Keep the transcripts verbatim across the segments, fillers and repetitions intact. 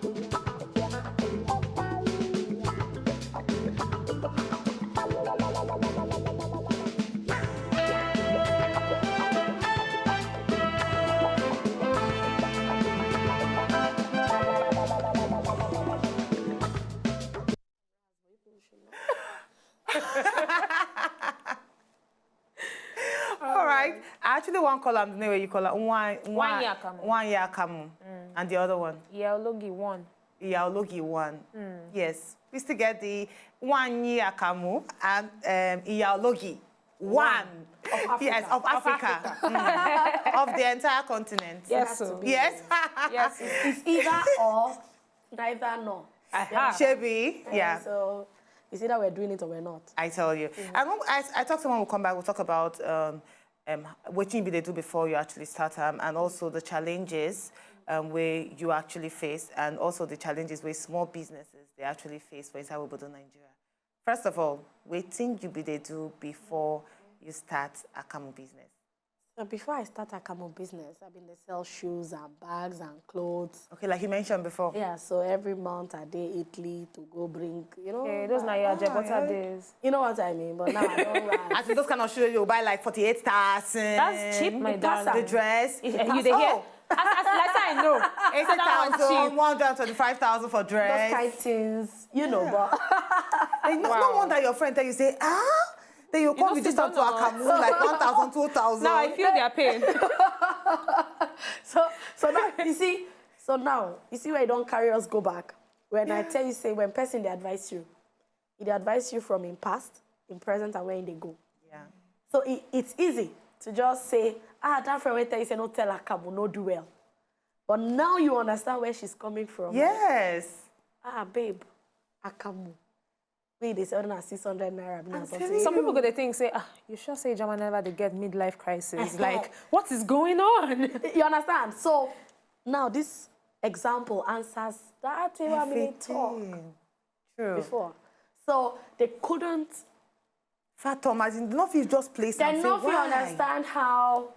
All right. I actually want to call am the name wey you call am. One, One Yakamu. One Yakamu. And the other one. Iyaologi one. Iyaologi one. Yes. We still get the One Yakamu and um, Iyaologi one. Of Africa. Yes, of Africa. Mm. Of the entire continent. Yes, to so. be. Yes. Yes. It's either or, neither nor. Aha. Shebi. Yeah. So it's either we're doing it or we're not. I tell you. And when I, I talk to someone, we'll come back, we'll talk about um, um, what you be they do before you actually start um, and also the challenges um, where you actually face and also the challenges where small businesses they actually face for inside Obodo Nigeria. First of all, what thing you be they do before you start a camel business? So before I start Akamu business, I've been dey sell shoes and bags and clothes. Okay, like you mentioned before. Yeah, so every month I dey Italy to go bring, you know. Yeah, those na your Ah, Jebota yeah. Days. You know what I mean, but now I don't run. I think those kind of shoes you buy like forty-eight thousand. That's cheap, my It pass darling. The dress. If, you dey hear? As, as, like I know. Say that one cheap. Eighty thousand, one hundred twenty-five thousand for Those dress. kind things, you know, but And no, no wonder your friend tell you say, ah, then you come know, reduce sit am to down Akamu like one thousand, two thousand. Now I feel their pain. so so now you see, so now you see where you don't carry us go back. When I tell you, say when person they advise you, it advise you from in past, in present, and where they go. Yeah. So it, it's easy to just say, ah, that friend will tell you say no tell Akamu, no do well. But now you understand where she's coming from. Yes. Ah, babe, Akamu. Wait, they sell na six hundred naira. Be na I'm something. telling Some people go dey think say, ah, you sure say Jama never dey get midlife crisis? Like, what is going on? You understand? So now this example answers that thing I mean talk Everything. True. before. So they couldn't Fatom, as in, no fit just place Then and say, no fit why? Understand how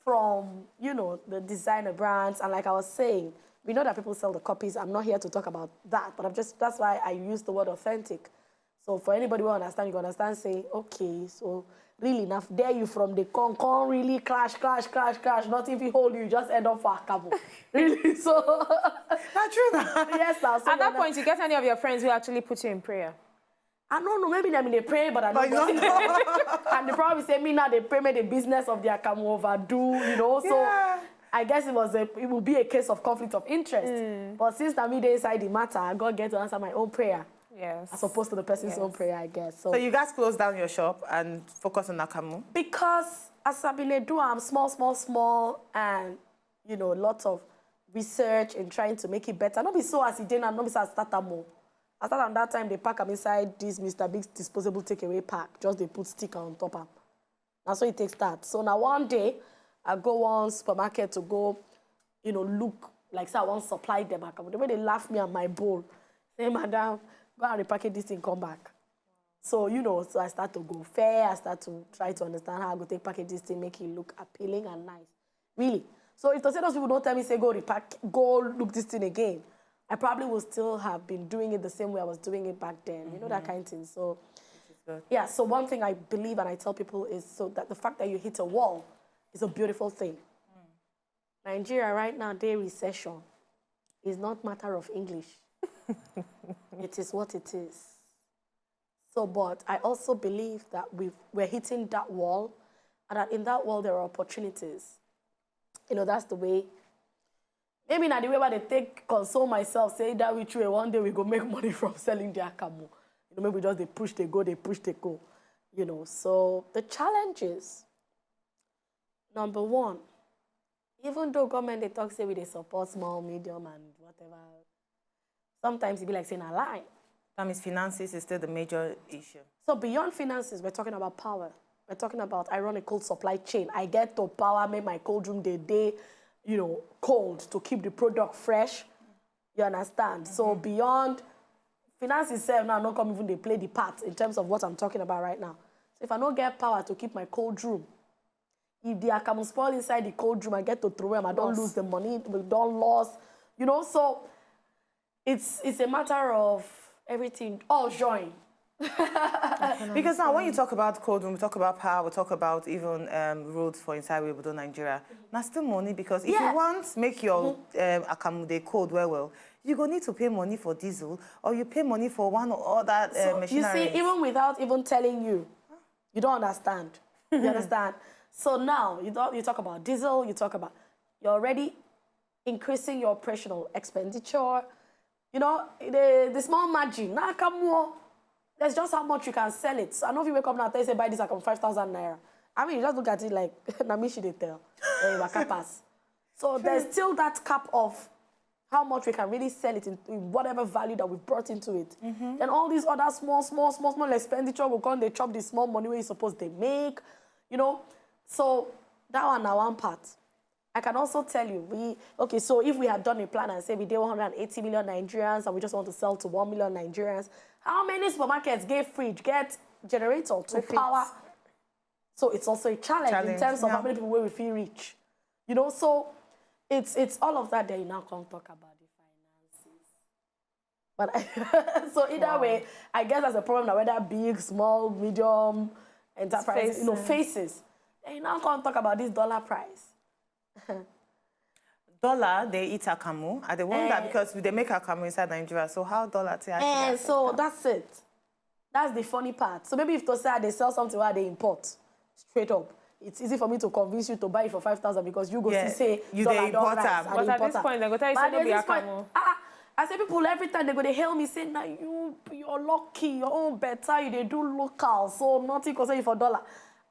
from, you know, the designer brands, and like I was saying, we know that people sell the copies. I'm not here to talk about that, but I'm just, that's why I use the word authentic. So for anybody who understand, you can understand, say, okay, so really now there you from the con con really clash, clash, clash, clash, nothing fit hold you, you just end up for Akamu. Really? So Not true now. Yes, now. So At that now- point, you get any of your friends who actually put you in prayer? I don't know, maybe they mean they pray, but I But don't you know. don't know. And they probably say, me now they pray, make the business of the Akamu overdo, you know. So Yeah. I guess it was a, it would be a case of conflict of interest. But since that me they inside the matter, I God get to answer my own prayer Yes. as opposed to the person's own Yes. prayer, I guess. So, So you guys close down your shop and focus on Akamu? because as I been dey do, I'm small, small, small, and you know, lots of research and trying to make it better. Not be so as it did, not be so as start am more. I start am that time they pack am inside this Mister Big's disposable takeaway pack. Just they put sticker on top am. That's how it takes start. So now one day, I go one supermarket to go, you know, look like say I want supply them. Akamu. The way they laugh me and my bowl, say, madam, go and repackage this thing, come back. So you know, so I start to go fair. I start to try to understand how I go take package this thing, make it look appealing and nice. Really. So if to say those people don't tell me say go repack, go look this thing again, I probably will still have been doing it the same way I was doing it back then. You know that kind of thing. So yeah. So one thing I believe and I tell people is so that the fact that you hit a wall is a beautiful thing. Nigeria right now, day recession is not matter of English. It is what it is. So, but I also believe that we we're hitting that wall, and that in that wall there are opportunities. You know, that's the way. Maybe not the way where they take console myself, say that which way one day we go make money from selling the Akamu. You know, maybe just they push, they go, they push, they go. You know, so the challenge is number one, even though government they talk say we they support small, medium, and whatever, sometimes it be like saying a lie. That means finances is still the major issue. So beyond finances, we're talking about power. We're talking about ironical supply chain. I get to power, make my cold room day day, you know, cold to keep the product fresh. You understand? So beyond finances itself now, not come even they play the part in terms of what I'm talking about right now. So if I don't get power to keep my cold room, if the Akamu spoil inside the cold room, I get to throw them. I don't Loss. Lose the money, we don't loss. You know, so It's it's a matter of everything all join. Because now when you talk about code, when we talk about power, we talk about even um, roads for inside Obodo Nigeria. Na still money because if Yeah. you want make your um, akamu dey code well well, you go need to pay money for diesel or you pay money for one or other uh, So you machinery. See, even without even telling you, you don't understand. You understand? So now you don't you talk about diesel, you talk about you're already increasing your operational expenditure. You know, the the small margin, na akamu o. That's just how much you can sell it. So I know if you wake up now and tell you say buy this akamu five thousand naira. I mean, you just look at it like na me she dey tell. Then you waka pass. So there's still that cap of how much we can really sell it in, in whatever value that we brought into it. Then all these other small, small, small, small expenditure will come, they chop the small money where you suppose they make, you know. So that one na one part. I can also tell you, we okay. So if we had done a plan and say we dey one hundred and eighty million Nigerians and we just want to sell to one million Nigerians, how many supermarkets get fridge, get generator to With it. Power? So it's also a challenge, in Challenge, terms of yeah. How many people wey we fit reach. You know, so it's it's all of that. Then you now come talk about the finances. But so either way, I guess that's a problem that whether big, small, medium, enterprise, you know, Facing. Faces. Then you now come talk about this dollar price. Dollar, they eat akamu. I dey wonder Eh. Because they make akamu inside Nigeria. So how dollar take actually And affect so am? That's it. That's the funny part. So maybe if to say they sell something where they import, straight up, it's easy for me to convince you to buy it for five thousand because you go Yeah, see say you dollar dey dollar import price, am. I But dey at import this am. point, they go tell you But say at no be this point, akamu. Ah, I say people every time they go they hail me say na you you're lucky, your own better, you dey do local, so nothing concern you for dollar.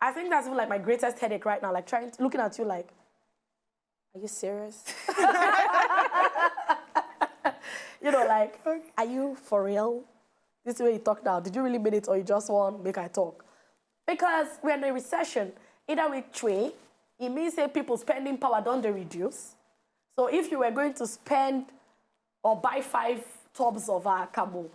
I think that's even like my greatest headache right now, like trying to, looking at you like, are you serious? You know, like, are you for real? This way you talk now. Did you really mean it or you just want make I talk? Because we're in a recession. Either which way, it means say people spending power don't they reduce. So if you were going to spend or buy five tubs of akamu,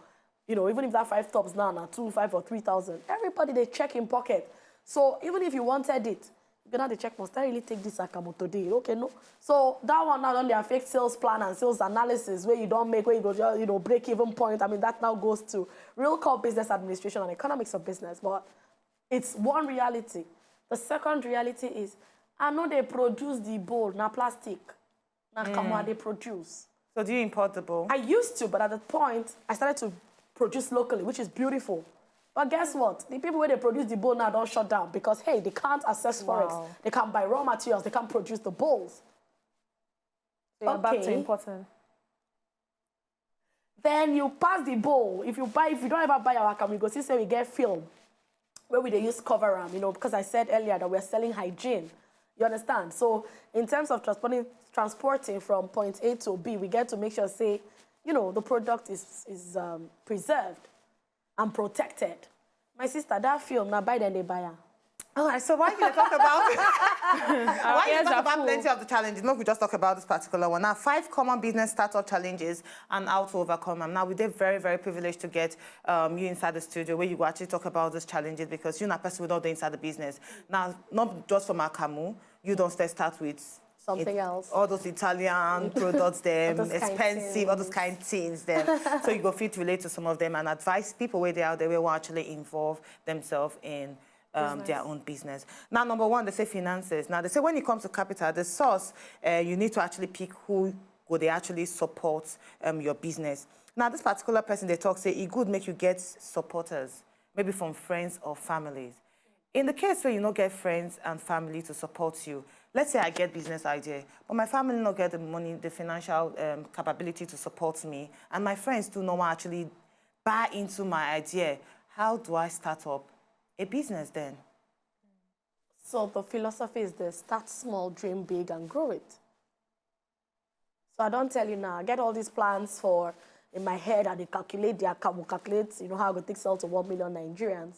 you know, even if that five tubs now are two, five or three thousand, everybody they check in pocket. So even if you wanted it, you gonna have to check, must I really take this akamu today? Okay, no. So that one now don't they affect sales plan and sales analysis where you don't make where you go just, you know, break even point. I mean, that now goes to real core business administration and economics of business. But it's one reality. The second reality is I know they produce the bowl, na plastic. Na akamu they produce. So do you import the bowl? I used to, but at that point, I started to produce locally, which is beautiful. But guess what? The people where they produce the bowl now don't shut down because hey, they can't access forex. Wow. They can't buy raw materials. They can't produce the bowls. So you're back to Okay. Important. Then you pass the bowl. If you buy, if you don't ever buy our akamu, you go see say we get film where we they use cover am, you know, because I said earlier that we're selling hygiene. You understand? So in terms of transporting transporting from point A to B, we get to make sure say, you know, the product is is um, preserved and protected. My sister, that film now buy then they buy am. All right, so why you dey talk about why you ears talk are about full. Plenty of the challenges? Make we just talk about this particular one now. Five common business startup challenges and how to overcome them. Now we dey very very privileged to get um, you inside the studio where you go actually talk about these challenges because you're not person without the inside the business. Now not just from akamu, you don't start start with Something it- else. All those Italian products, them All those kind expensive, all those things. Kind things, them. So you go fit relate to some of them and advise people where they out there where want actually involve themselves in um, their own business. Now, number one, they say finances. Now, they say when it comes to capital, the source uh, you need to actually pick who go they actually support um, your business. Now, this particular person they talk say it good make you get supporters, maybe from friends or families. In the case where you no get friends and family to support you, let's say I get business idea, but my family no get the money, the financial um, capability to support me, and my friends do not want actually buy into my idea. How do I start up a business then? So the philosophy is this: start small, dream big, and grow it. So I don't tell you now. I get all these plans for in my head. I they calculate, they calculate. You know how I go take sell to one million Nigerians.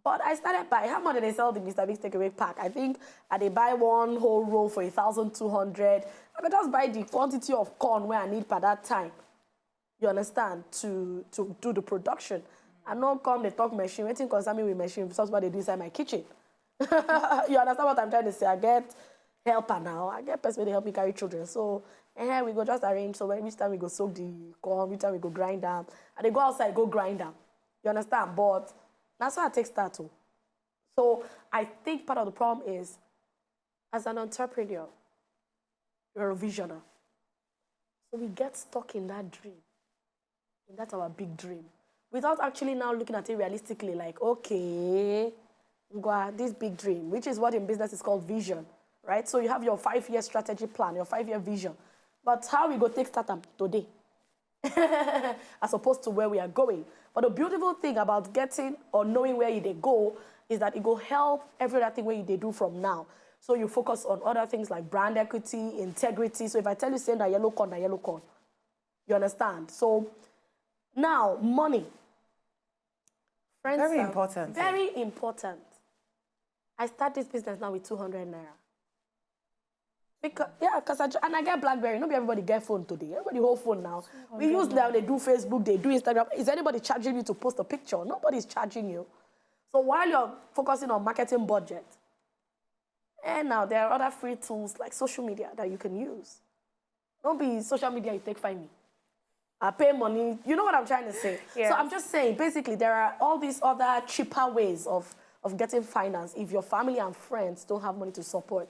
But I started by how much did they sell the Mister Biggs takeaway pack? I think I they buy one whole roll for a thousand two hundred. I could just buy the quantity of corn where I need per that time. You understand, to to do the production. I no come they talk machine. Wetin concern me with machine? Something they do inside my kitchen. You understand what I'm trying to say? I get helper now. I get person wey dey help me carry children. So, eh, we go just arrange. So when, which time we go soak the corn, which time we go grind am. And they go outside, go grind am. You understand? But that's how I take start too. So I think part of the problem is, as an entrepreneur, you're a visioner. So we get stuck in that dream, in that our big dream, without actually now looking at it realistically, like, okay, ngwa, this big dream, which is what in business is called vision, right? So you have your five-year strategy plan, your five-year vision. But how we go take start am today? As opposed to where we are going. But the beautiful thing about getting or knowing where you dey go is that it go help every other thing where you dey do from now. So you focus on other things like brand equity, integrity. So if I tell you, say, na yellow corn, na yellow corn. You understand? So now, money. Friends Very are important. Very important. I start this business now with two hundred naira. Because, yeah, because I, ju- and I get BlackBerry. No be everybody get phone today. Everybody hold phone now. We use them. They do Facebook. They do Instagram. Is anybody charging you to post a picture? Nobody's charging you. So while you're focusing on marketing budget, and now there are other free tools like social media that you can use. Don't be social media you take find me. I pay money. You know what I'm trying to say. Yes. So I'm just saying, basically, there are all these other cheaper ways of of getting finance if your family and friends don't have money to support.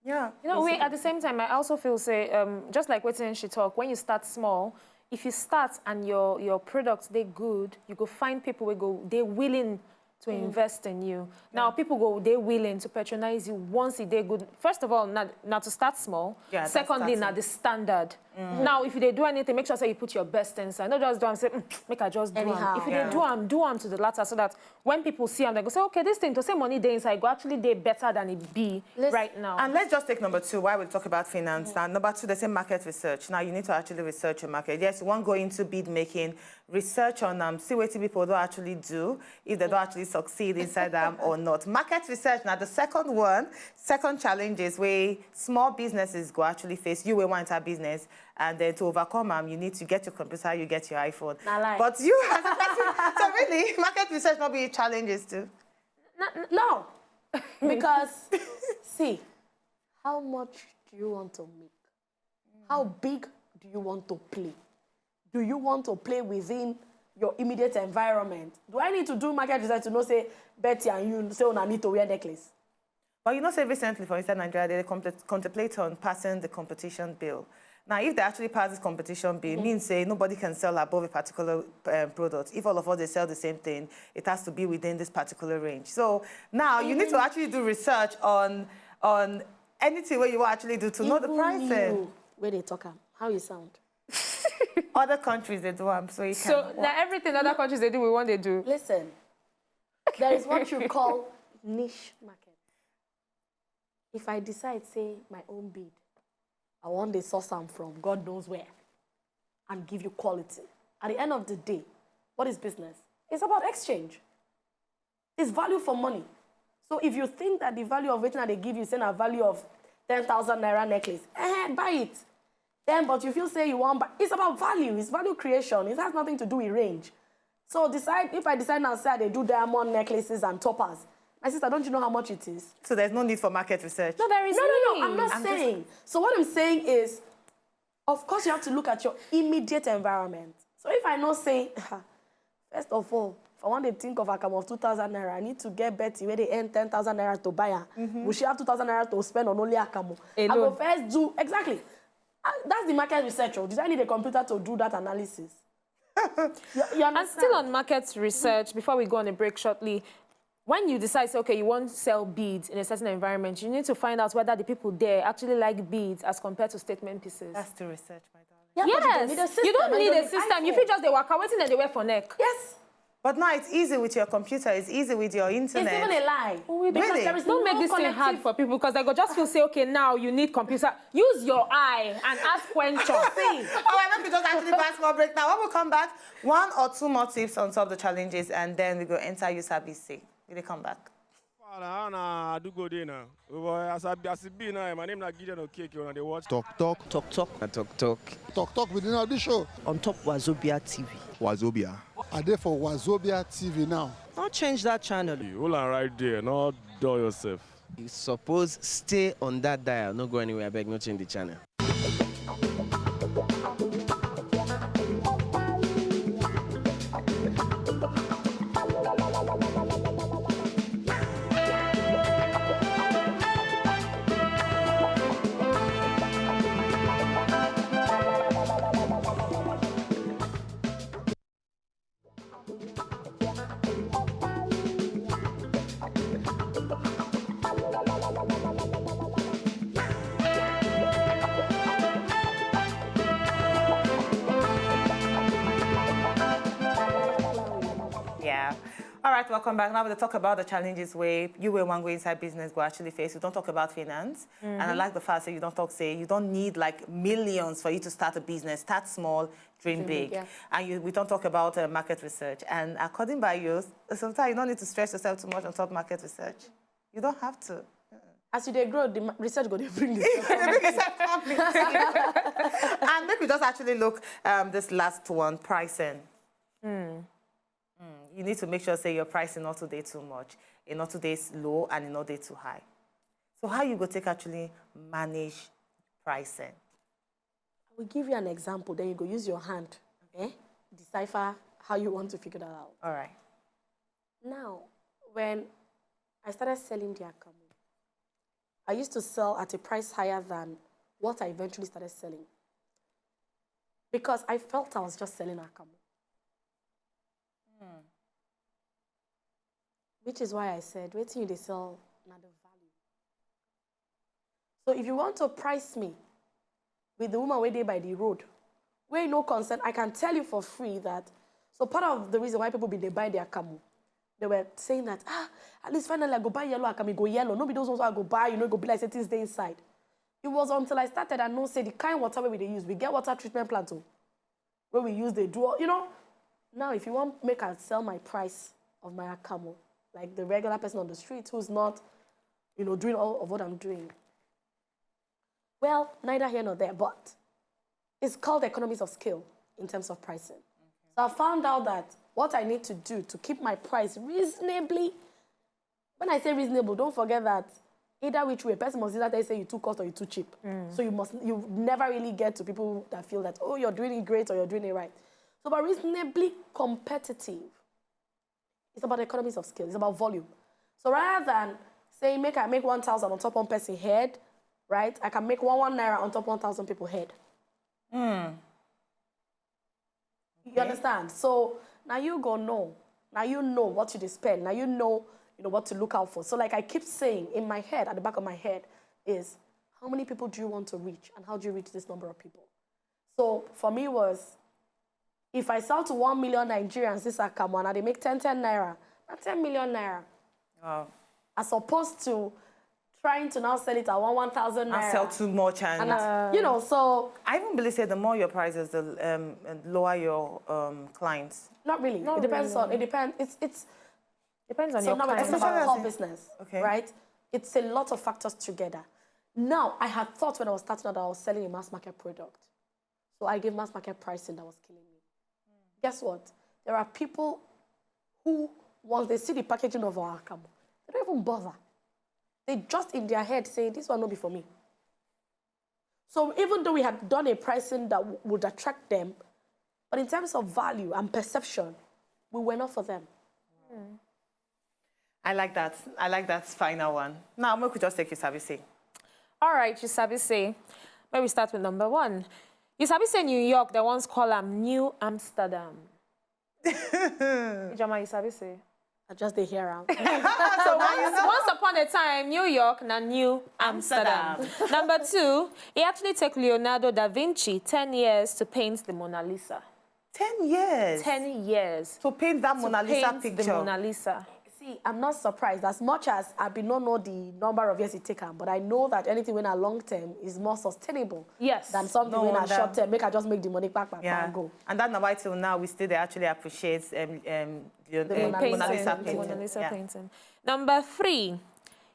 Yeah. You know, we, at the same time, I also feel say, um, just like wetin she talk, when you start small, if you start and your your product dey good, you go find people wey go dey willing to invest in you. Now, people go dey willing to patronize you once e dey good. First of all, na na to start small. Yeah, that's Secondly, na starting. the standard. Now, if you dey do anything, make sure say you put your best inside. Not just do am say, "Mm, make I just do am." Anyhow. If you dey do am, do am to the latter, so that when people see am, they go say, "Okay, this thing, to say money dey inside, go actually dey better than it be Let's- right now." And let's just take number two while we talk about finance. Now, number two, they say market research. Now, you need to actually research your market. Yes, you wan go into bid making, research on um, see wetin people don actually do, if they don actually succeed inside them or not. Market research. Now, the second one, second challenge is where small businesses go actually face. You will want a business, and then to overcome them, you need to get your computer, you get your iPhone. Na lie. But you as a person, so really, market research not be challenges too. No, because see, how much do you want to make? How big do you want to play? Do you want to play within your immediate environment? Do I need to do market research to know say Betty and you say una need to wear necklace? But you know, say recently, for instance, Nigeria, they contempl- contemplate on passing the competition bill. Now, if they actually pass this competition bill, it means say nobody can sell above a particular um, product. If all of us they sell the same thing, it has to be within this particular range. So now you need to actually do research on on anything where you actually do to know the Even pricing. You, where they talk am, how you sound? Other countries they do them, so you So can. now everything other countries they do, we want they do. Listen, there is what you call niche market. If I decide say my own bead, I want the source am from God knows where, and give you quality. At the end of the day, what is business? It's about exchange. It's value for money. So if you think that the value of wetin I dey give you say na value of ten thousand naira necklace, eh, buy it. Then, but you feel say you want buy, it's about value. It's value creation. It has nothing to do with range. So decide, if I decide now say I dey do diamond necklaces and toppers, my sister, don't you know how much it is? So there's no need for market research. No, there is No, no, no. need. I'm not saying. So what I'm saying is, of course, you have to look at your immediate environment. So if I know say, first of all, if I want to think of akamu of two thousand naira, I need to get Betty where they earn ten thousand naira to buy her. Will she have two thousand naira to spend on only akamu? I go Alone. First do exactly. Ah, that's the market research. Oh. Did I need a computer to do that analysis? You, you And still understand? On market research, before we go on a break shortly, when you decide, say, okay, you want to sell beads in a certain environment, you need to find out whether the people there actually like beads as compared to statement pieces. That's the research, my darling. Yeah, but you Yes, don't need a system. you don't And need you a don't need system. You iPhone. Fit just dey waka. Wetin dem dey wear for neck? Yes. But now it's easy with your computer. It's easy with your It's internet. Even a lie. Because Really? There is Don't no make this thing hard connective- for people, because they go just feel say, okay, now you need computer. Use your eye and ask question. See, Oh, I hope we just actually pass more break now. When we come back, one or two more tips on top of the challenges, and then we go enter U S A B C. We dey come back. Fala, na Adugo dey now. Oh boy, as I, as it be now, my name na Gideon Okeke, una dey watch. Talk talk. Talk talk. Na talk talk. Talk talk within the show. On top Wazobia T V. Wazobia. I dey for Wazobia T V now. No change that channel. Hold on right there, no dull yourself. You suppose stay on that dial. No go anywhere, abeg, no change the channel. Yeah. All right, welcome back. Now we talk about the challenges where you wey wan go inside business go actually face. You don't talk about finance, and I like the fact that you don't talk say you don't need like millions for you to start a business. Start small, dream, Dream big. big, yeah. And you, we don't talk about uh, market research. And according by you, sometimes you don't need to stress yourself too much on top market research. You don't have to. As you dey grow, the ma- research go dey bring this. And make we just actually look um, this last one, pricing. Mm. You need to make sure say your pricing not too dey too much, it not too dey low, and it not dey too high. So how you go take actually manage pricing? I will give you an example, then you go use your hand, eh? Decipher how you want to figure that out. All right. Now, when I started selling the akamu, I used to sell at a price higher than what I eventually started selling. Because I felt I was just selling akamu. Which is why I said, wetin you dey sell na the value. So if you want to price me with the woman wey dey by the road, wey no concern, I can tell you for free that, so part of the reason why people bin dey buy the akamu, they were saying that, ah, at least finally I go buy yellow akamu, e go yellow, no be those ones wey I go buy, you know, e go be like say things dey inside. It was until I started I know say the kind water wey we dey use, we get water treatment plant o, wey we use dey do, you know. Now, if you wan make I sell my price of my akamu, like the regular person on the street who's not, you know, doing all of what I'm doing, well, neither here nor there, but it's called economies of scale in terms of pricing. So I found out that what I need to do to keep my price reasonably, when I say reasonable, don't forget that either which way, person must either tell you say you too cost or you too cheap. So you must, you never really get to people that feel that, oh, you're doing it great or you're doing it right. So, but reasonably competitive, it's about economies of scale. It's about volume. So rather than saying make I make one thousand on top one person head, right? I can make one one naira on top one thousand people head. You understand? So now you go know. Now you know what you dey spend. Now you know, you know what to look out for. So like I keep saying in my head, at the back of my head, is how many people do you want to reach, and how do you reach this number of people? So for me was, if I sell to one million Nigerians this akamu and I dey make ten ten naira, na ten million naira. Wow. As opposed to trying to now sell it at one one thousand naira. And sell too much and, And I- you know, so I even believe say the more your prices, the um, lower your um, clients. Not really. It depends on, it depends. It's, it's Depends on so your now we're talking clients. about core business, Okay. Right? It's a lot of factors together. Now, I had thought when I was starting out that I was selling a mass market product. So I gave mass market pricing that was killing me. Guess what? There are people who, once they see the packaging of our akamu, they don't even bother. They just in their head say, this one no be for me. So even though we had done a pricing that w- would attract them, but in terms of value and perception, we were not for them. I like that. I like that final one. Now, make we just take you sabi say. All right, you sabi say. Let me start with number one. You sabi say New York, they once call am New Amsterdam. Ijoma, you sabi say. I just dey hear am. So once, once upon a time, New York na New Amsterdam. Number two, it actually take Leonardo da Vinci ten years to paint the Mona Lisa. Ten years. Ten years To paint that to Mona Lisa paint the picture. Mona Lisa. See, I'm not surprised. As much as I be no know the number of years it take am, but I know that anything when a long term is more sustainable Yes. than something No when a wonder. Short term. Make I just make the money back, back, Yeah. and go. And that's why till now we still they actually appreciate um, um, the, The um, Mona Lisa Mona Lisa painting. painting. The Mona Lisa Yeah. painting. Number three,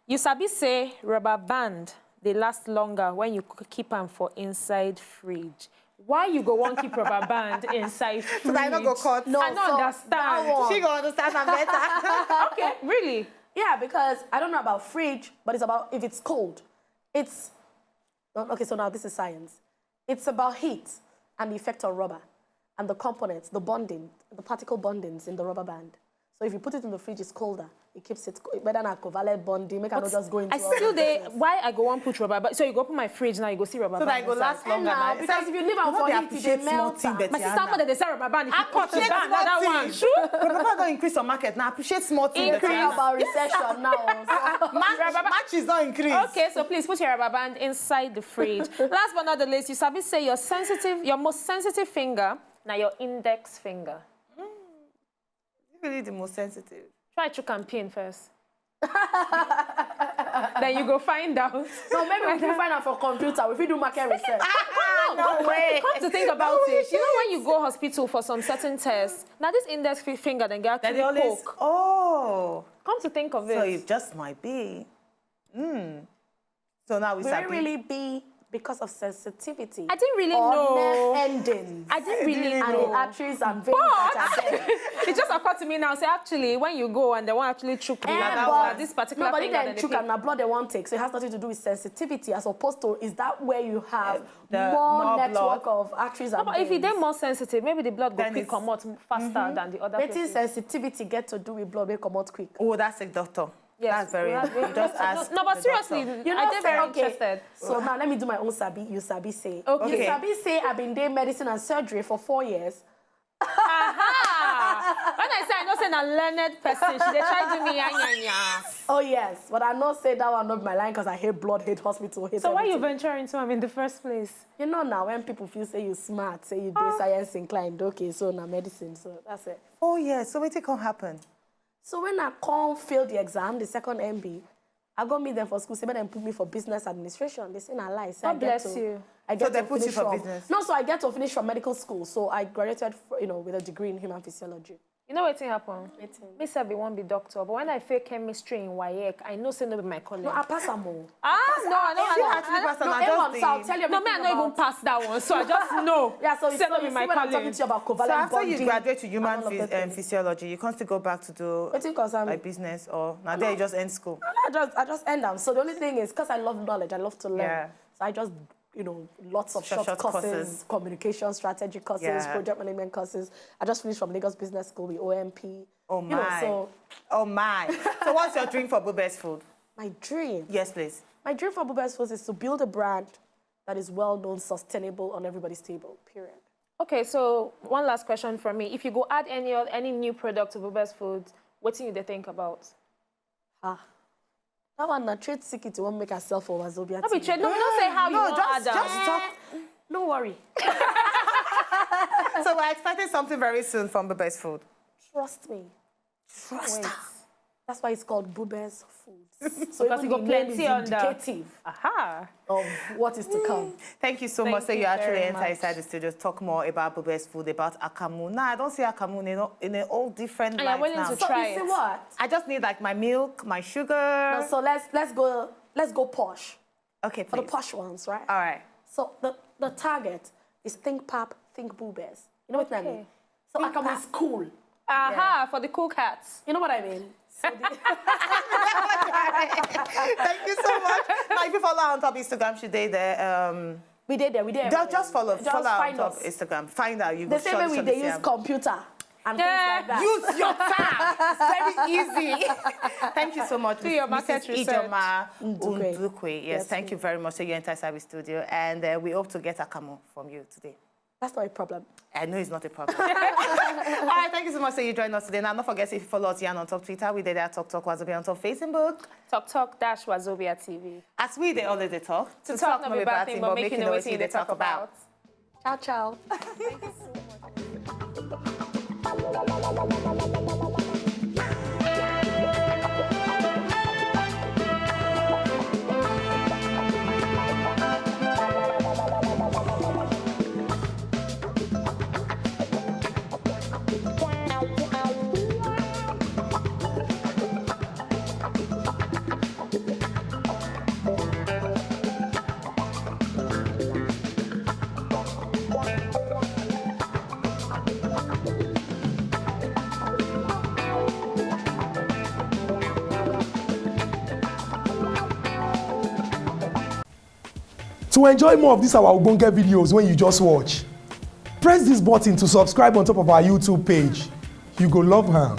you sabi say rubber band they last longer when you c- keep am for inside fridge. Why you go wan keep rubber band inside fridge? So that I no go cut. No, I don't so understand. that one- She go understand am better. Okay, really? Yeah, because I don't know about fridge, but it's about if it's cold. It's, okay, so now this is science. It's about heat and the effect on rubber and the components, the bonding, the particle bondings in the rubber band. So if you put it in the fridge, it's colder. It keeps it co-, whether na covalent bonding, make I not just go into I all still of dey, this. Why I go wan put rubber band? So you go open my fridge now, you go see rubber So band that I go inside. last longer And now, now. because if you leave am You no for dey heat, e dey appreciate small melt thing, am. Betty My sister Anna. Mother dey sell rubber band if you touch Appreciate it. That, small that one. thing. True. Rubber band don increase on market now. Appreciate small thing, Betty Increase. Anna. About recession now. So. Match, match is not increased. Okay, so please put your rubber band inside the fridge. Last but not the least, you sabi say your sensitive, your most sensitive finger, now your index finger. Really the most sensitive. Try to campaign first. Then you go find out. No, maybe we can find out for computer. We fit do market research. Ah, no way. Come to think about it, you know when you go hospital for some certain tests, now this index fi- finger then get Then they actually always, poke. Oh. Come to think of it. So it just might be. Hmm. So now we Will it sabi. Really be because of sensitivity? I didn't really Or know. Nerve endings. I didn't really And know. The arteries and veins that are there. It just occurred to me now. Say actually, when you go and they want actually chook me, Eh, that but one, this particular no, but thing then that they chook pick. And na blood they want take, so it has nothing to do with sensitivity. As opposed to, is that where you have the more more network blood. Of arteries No, and but if you veins? Dey more sensitive, maybe the blood go Then quick it's- come out faster than the other Wetin places. Sensitivity get to do with blood wey comot quick? Oh, that's a doctor. Yes, that's very. We have- we You just have- ask no, but the seriously, doctor. You I know, dey very okay. Interested. So now let me do my own sabi. You sabi say. Okay. You sabi say I been dey medicine and surgery for four years. Aha! When I say I know say na learned person, she dey try do me yanya yanya. Oh yes, but I know say that one not be my line because I hate blood, hate hospital, hate. So why you everything. Venture into am in the first place? You know now when people feel say you smart, say you dey science inclined. Okay, so na medicine, so that's it. Oh yes, so wetin come happen? So when I come fail the exam, the second M B, I go meet them for school, say make them put me for business administration. They say na lie. Say God I get bless to, you. I get So they to put you finish for from, business? No, so I get to finish from medical school. So I graduated, for, you know, with a degree in human physiology. You know wetin happen? Wetin? Me sef be wan be doctor, but when I fail chemistry in waec, I know say no be my calling. No, I pass am o. Ah, no, I no, She I no. Actually pass am, No, I just Aaron, so I'll dey tell you No, me I everything no even about pass that one, so I just know. Yeah, so you Say see, no you be see my when I'm talking calling. to you about So covalent after you bonding graduate to human and all of phys- those um, things. Physiology, you can't still go back to do Wetin concern me? Like business or now there you just end school. No, no, I just, I just end am. So the only thing is, because I love knowledge, I love to learn. Yeah. So I just, you know, lots of Short, short, short courses, courses. Communication strategy courses, Yeah. Project management courses. I just finished from Lagos Business School with O M P. Oh You know, my. So Oh my. So what's your dream for Bubes Food? My dream? Yes, please. My dream for Bubes Food is to build a brand that is well known, sustainable, on everybody's table. Period. Okay, so one last question from me. If you go add any o- any new product to Bubes Food, wetin you dey think about? Ah, that one na trade secret you wan make herself for Wazobia No be T V. Trade. No, we don't say how you No, want just, add am. Just talk. No worry. So we're expecting something very soon from Bubes Food. Trust me. Trust Wait. Her. That's why it's called Bubes Foods. So because even it go the name plenty is on the indicative Aha. Of what is to come. Thank you so Thank much. So you, you actually enter inside the studio to talk more about Bubes Food, about akamu. Now I don't see akamu in a, in a all different light now. And you're willing to try it. So you see what? I just need like my milk, my sugar. No, so let's let's go let's go posh. Okay, please. For the posh ones, right? All right. So the, the target is think pap, think Bubes. You know what I mean? Okay. So think I can be cool. Aha, yeah. For the cool cats. You know what I mean? So the Thank you so much. Now, if you follow her on top Instagram, she did there. Um, we did there. We did. Just, just follow. Just follow her on top Instagram. Find her. You go. The same way we they use computer. And yeah. Things like that. Use your tab. It's very easy. Thank you so much. Do your market research. Missus Ijeoma Ndukwe. Yes, thank you very much. So you enter service studio, and uh, we hope to get akamu from you today. That's not a problem. I know it's not a problem. All right, thank you so much. So you joined us today. Now, don't forget if you follow us here on top Twitter, we did that Talk Talk Wazobia on top Facebook. Talk Talk dash Wazobia T V. As we they always they talk. To talk no be bad thing, but making know what they talk about. Ciao, ciao. Thank you so much. To enjoy more of these our ogbonge videos wey you just watch, press this button to subscribe on top of our YouTube page. You go love am.